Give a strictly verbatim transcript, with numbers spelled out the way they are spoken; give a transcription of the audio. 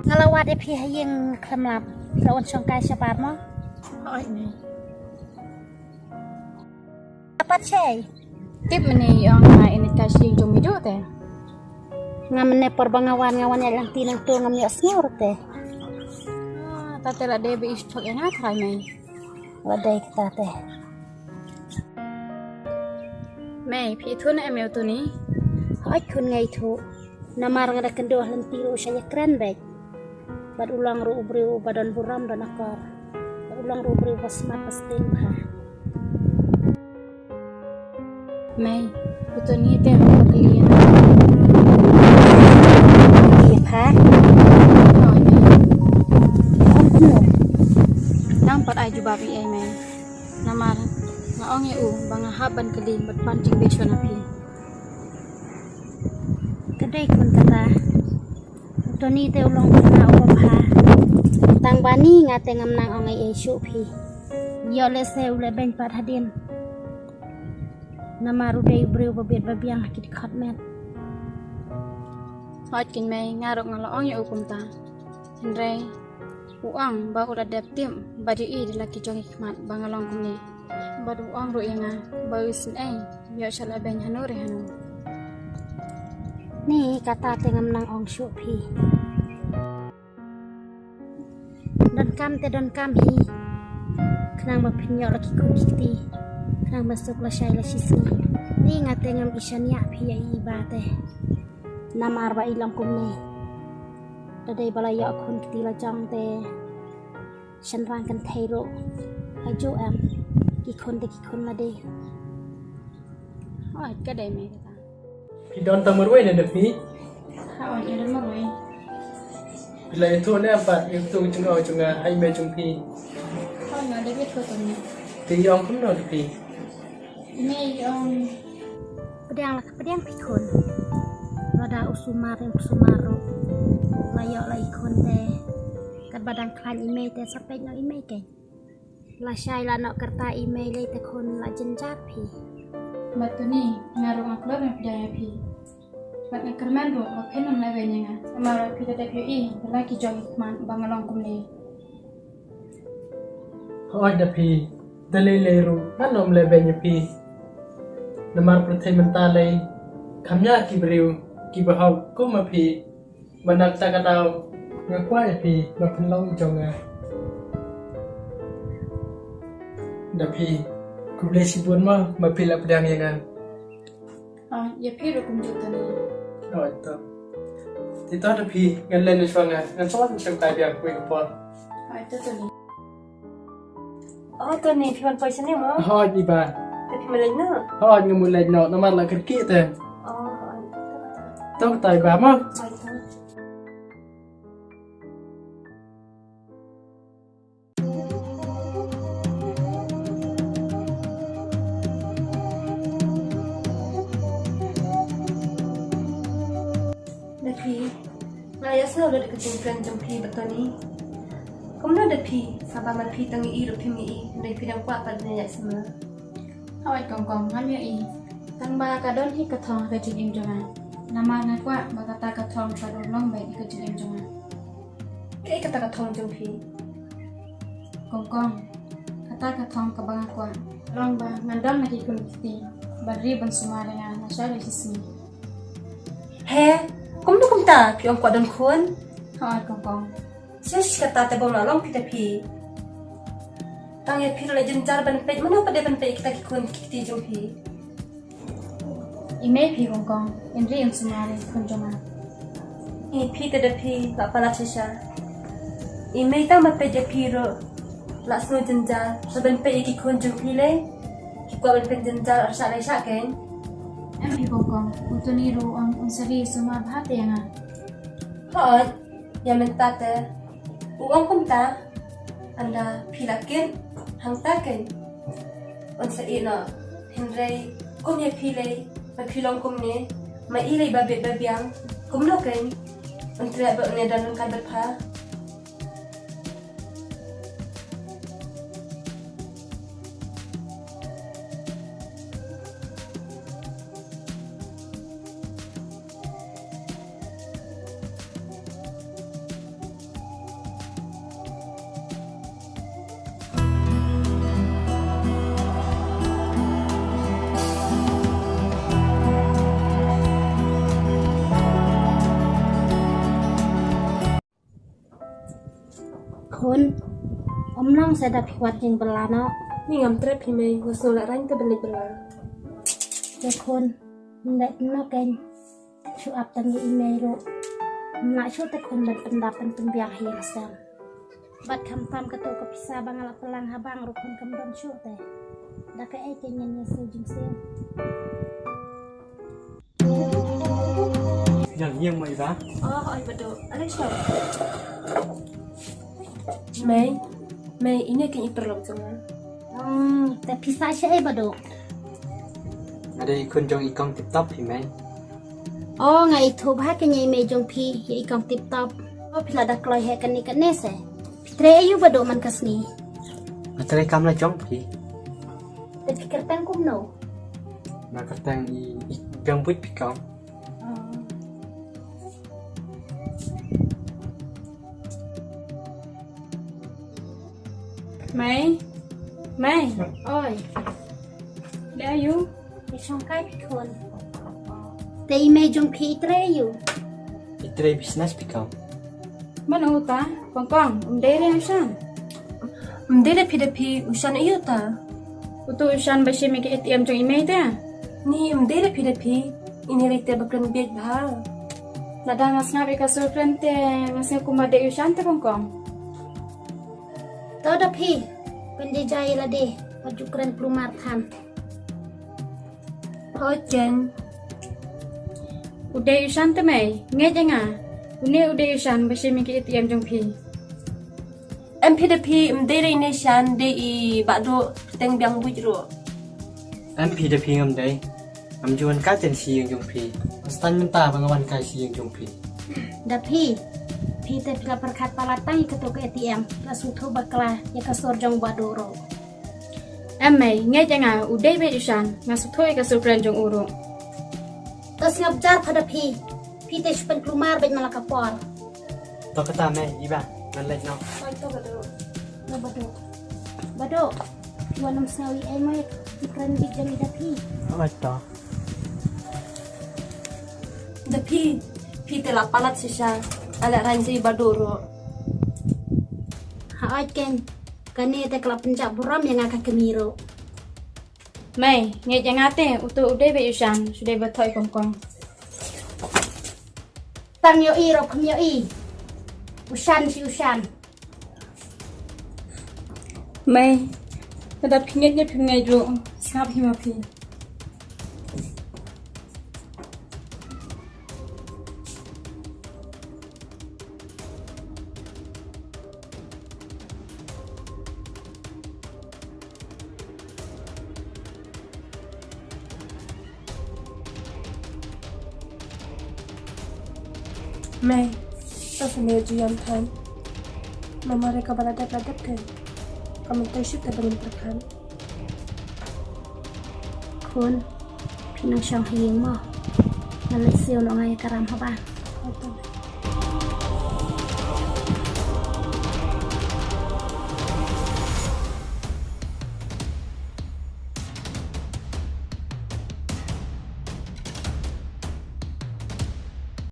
Nga la wad ïa phi ha ïing khlem lap. Phi la wan shong kai shabar mo? Hooid, Mei. Apat shei. Tip mynne ïong nga ine ka shing jong mi duh te. Nga mynne por ba nga wan, nga wan ïa lang ti nang tu ngam ïoh sngew te. Ah, ta te la dei ba i stok ïa nga trai, Mei. La dei kata te. Mei, phi ithuh ne em ïa u Tony? Hooid khun, nga ithuh. Namar nga da kynduh lynti ruh sha ïakren beit. Bad u long ruh u briew ba don burom don akor. Bad u long ruh u briew ba smat ba sting bha. Mei, u Tony te u ba kylli ïa nga. Ïa pha? Hooid, Mei. Ong kumno? Nang pat ai jubab ïa ei, Mei. Namar nga ong ïa u ba nga hap ban kylli bad pan jingbishwa na phi. Ka dei khun kata. U Tony te u long khynnah uba bha. Tang ba ni nga te ngam nang ong ei ei shuh phi. Ïoh lehse u leh beiñ pat hadien. Namar u dei u briew ba bit ba biang ha ki dkhot met. Hooid keiñ Mei, nga ruh nga la ong ïa u kumta. Hynrei u ong ba u la dep tip bad ïohi da la ki jong ki khmat ba nga long kumne. Bad u ong ruh ïa nga ba u isynei ïoh sha leh beiñ hano re hano. Ni kata te ngam nang ong shuh phi. Donkam te donkam hi. Khnang ba phin ïoh la ki khun ki kti. Khnang ba suk lashai la shisngi. Ni nga te ngam ïashaniah phi ïa i ba te. Namar ba i long kumne. Da dei ba la ïoh khun kti la jong te. Shynrang kynthei ruh. Hajuh em. Ki khun te ki khun lade. Hooid ka dei Mei kata. Phi don tang marwei ne da phi? Hooid nga don marwei. Phi la ithuh ne em pat ïa utu u jingong jong nga ha i mei jong phi? Hooid nga dep ithuh Tony. Te i ong kumno da phi? I mei i ong. Pdiang la ka pdiang phi khun. Lada u sumar ïa u sumar ruh. La ïoh la i khun te. Katba dang khlaiñ i mei te sa peit noh i mei keiñ. Lashai la noh ka rta i mei lei te khun la jynjar phi. Bad Tony, nga ruh nga kloi ban pdiang ïa phi. Bad nga kyrmen ruh ba phin ym lehbeiñ ïa nga. Namar ba phi te dep ïohi ba la ki jong ki khmat ba nga long kumne. Hooid da phi, da lei lei ruh ngan ym lehbeiñ ïa phi. Namar pyrthei mynta lei kham ñiah ki briew kiba hok kum ma phi. Ba na kata ka daw nga kwah ïa phi ba phin long i jong nga. Da phi, khublei shibun mo ba phi la pdiang ïa nga. Ah, ïa phi ruh kumjuh Tony. Oh, to. Te to da phi, ngan leit na shuwa nga, ngan shu wan shim kai biang kawei ka por. Ah, to Tony. Oh, Tony, phi wan poi shane mo? Hooid i bah. Te phi mut leit noh? Hooid nga mut leit noh, namar la kyrkieh te. Oh, hooid. To kata i bah mo. Hooid, to. Da phi, nga ïohsngew lut ïa ka jingkren jong phi bad Tony. Kumno da phi, haba ma phi tang ïohi ruh phim ïohi, hynrei phi dang kwah pat ban ïaid samla. Hooid kong kong, ngam ïohi. Tang ba ka don hi ka thong ha ka jingim jong nga. Namar nga kwah ba kata ka thong ka long beit ha ka jingim jong nga. Kaei kata ka thong jong phi? Kong kong, kata ka thong kaba nga kwah long ba ngan don la ki khun ki kti ban ri ban sumar ïa nga lashai la shisngi. He, kumno kumta phi ong kwah don khun? Hooid kong kong. Shish, kata te bym lah long phi da phi. Tang ïa phi ruh la jynjar ban peit, mano pat de ban peit ïa kita ki khun ki kti jong phi? I mei phi kong kong, in ri in sumar ïa ki khun jong nga. I phi te da phi la palat shisha. I mei tang ban peit ïa phi ruh la sngew jynjar, sa ban peit ïa ki khun jong phi lei. Ki kwah ban pynjynjar arshah laishah keiñ. Em phi kong kong, u Tony ruh u ong un sa ri sumar bha te ïa nga. Hooid. Ïa mynta te u ong kumta, ynda phi la kit hangta keiñ un sa ïeh noh. Hynrei kum ïa phi lei, ma phi long kumne, ma i lei ba bit ba biang, kumno keiñ un treh ba un ïadon ryngkat bad pha? Khun, ym long sa da phi wad jingbylla noh. Ni ngam trep hi mei, nga sngew la rang te ban leit bylla. Te khun, ym leh kumno kein. Shu ap tang ïa i mei ruh. Ym lah shuh te khun ban pyndap ban pynbiang ha ïing ha sem. Bad khamtam kato ka pisa ba nga la pynlang ha bank ruh khun kam don shuh te. Da kaei kein ngan ïa siew jingsiew. Ïa ïing mei ba. Oh, oi Baduk. Are shuh. Mei, mei, ine kein i paralok jong nga. Hmm, te phi sah shaei Baduk? Nga dei i khun jong i kong Tip Top hi mei. Oh, nga ithuh bha kein ïa i mei jong phi, ïa i kong Tip Top. Oh, phi la da kloi hi kane kane se. Phi trei aïu Baduk man ka sngi? Nga trei kam la jong phi. Te phi kyrteng kumno? Nga kyrteng i, i Biang Buit phi kong. Oh. Mei, mei. Oi. Dei aïu? Dei shong kai phi khun. Te i mei jong phi i trei aïu? I trei business phi kong. Mano uta? Kong kong, um dei re u Shan? Um dei re phi da phi, u Shan aïu uta? Utu u Shan ba shim ïa ka A T M jong i mei te? Ni um dei re phi da phi, ine re te ba kren bieit bha. Lada nga sngap ïa ka sur kren te nga sngew kumba dei u Shan te kong kong. To da phi, pynjah jai lade, wat ju kren klumar than. Hooid kein. U dei u Shan te mei, ngeit ïa nga. Une u dei u Shan ba shim ïa ka A T M jong phi. Em phi da phi, um dei re ine Shan, dei i Bah Duh, kyrteng Biang Buit ruh. Em phi da phi ngam dei. Ngam ju wan kai te sha ïing jong phi. Nga stan mynta ba nga wan kai sha ïing jong phi. Da phi, phi te phi la pyrkhat palat tang ïa kato ka A T M, la sngewthuh bakla ïa ka sur jong Bah Duh ruh. Em mei, ngeit ïa nga, u dei beit u Shan, nga sngewthuh ïa ka sur kren jong u ruh. To sngap jar pha da phi, phi te shu pynklumar beit man la ka por. To kata mei, i Bah, ngan leit noh. Oi to Baduk. To Baduk. Baduk. Wan ym sngew ei ei mei, ki kren beit jong i da phi. Oi to. Da phi, phi te la palat shisha, ale rang si Baduk ruh. Hooid kein, kane te ka la pynjah burom ïa nga ka kmie ruh. Mei, ngeit ïa nga te, uto u dei beit u Shan, shu dei ba thoh i kong kong. Tang ïohi ruh phim ïohi. U Shan shi u Shan. Mei, lada phi ngeit ne phim ngeit ruh, sngap hi ma phi. Mei, to phi ne ju ïam than. Namar ïa kaba la dep la dep kein. Ka myntoi shuh te ba ngin pyrkhat. Khun, phi nang shong ha ïing mo. Ngan leit siew noh nga ïa ka ram haba.